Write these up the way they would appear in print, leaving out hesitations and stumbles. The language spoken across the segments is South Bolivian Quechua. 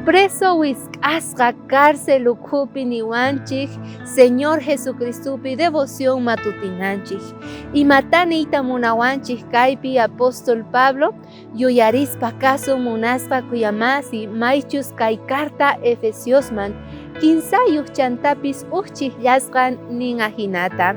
Preso wisk'asqa cárcel ukhupi niwanchik Señor Jesucristopi devoción matutinanchik. Imata niyta munawanchik kaypi apóstol Pablo? Yuyarispa kasun munasqa kuyamasi maychus kay carta Efesiosman kinsayuq chantapis uj chijllasqan nin ajinata.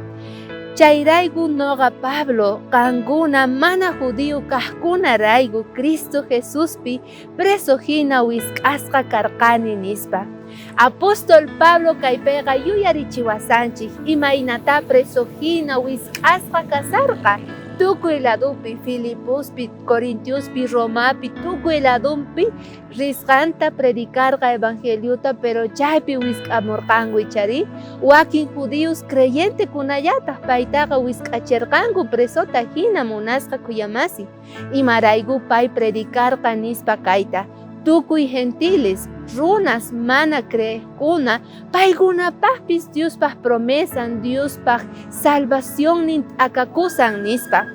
Chayrayku noqa Pablo, qankuna mana judío kajkunarayku Cristo Jesuspi preso jina wisk'asqa karqani, nispa. Apóstol Pablo kaypeqa yuyarichiwasanchej imaynatá preso jina wisk'asqa kasharqa tukuy ladopi, Filipospi, Corintiospi, Romapi, tukuy ladonpi risqanta predicarqa evangeliota, pero chaypi wisk'amorqanku icharí? Wakin judíos creyentekunallataj paytaqa wisk'acherqanku presota jina munasqa khuyamasi. Imarayku pay predicarqa nispa kayta, tukuy gentiles, runas mana creejkuna, paykunapajpis Diospaj promesan, Diospaj salvacionnin t'akakusan nispa.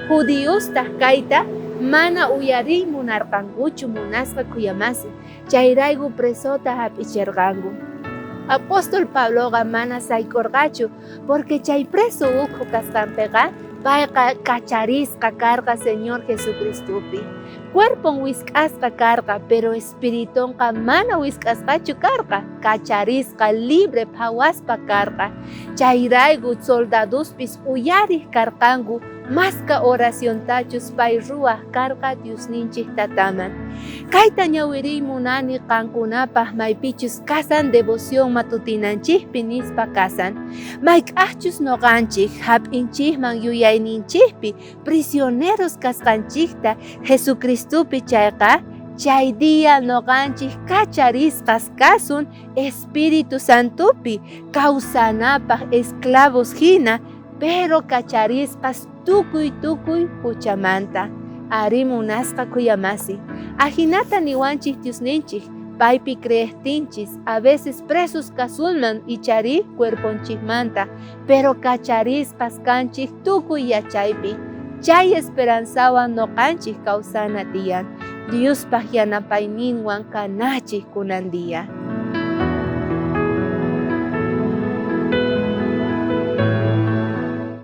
Judiostaj kayta mana uyariy munarqankuchu munasqa khuyamasi, chayrayku presota jap'icherqanku. Apóstol Pabloqa mana sayk'orqachu, porque chay preso ukhu kasqanpeqa payqa kacharisqa karqa Señor Jesucristopi. Cuerpon wisk'asqa karqa, pero espiritonqa mana wisk'asqachu karqa, kacharisqa libre phawaspa karqa. Chayrayku soldadospis uyarej karqanku maska oraciontachus pay ruwaj karqa Diosninchej Tataman. Kayta ñawiriy munani qankunapaj maypichus kasan devoción matutinanchejpi nispa kasan. Mayk'ajchus noqanchej jap'inchejman yuyayninchejpi prisioneros kasqanchejta Jesucristopi chayqa, chay día noqanchej kacharisqas kasun Espíritu Santopi kawsanapaj esclavos jina, pero kacharisqas tukuy tukuy juchamanta. Arí munasqa khuyamasi. Ajinata niwanchej Diosninchej, paypi creejtinchis, a veces presos kasunman icharí cuerponchejmanta, pero kacharisqas kanchej tukuy yachaypi. Chay esperanzawan noqanchej kawsana tiyan. Diospaj yanapayninwan kanachej kunan día.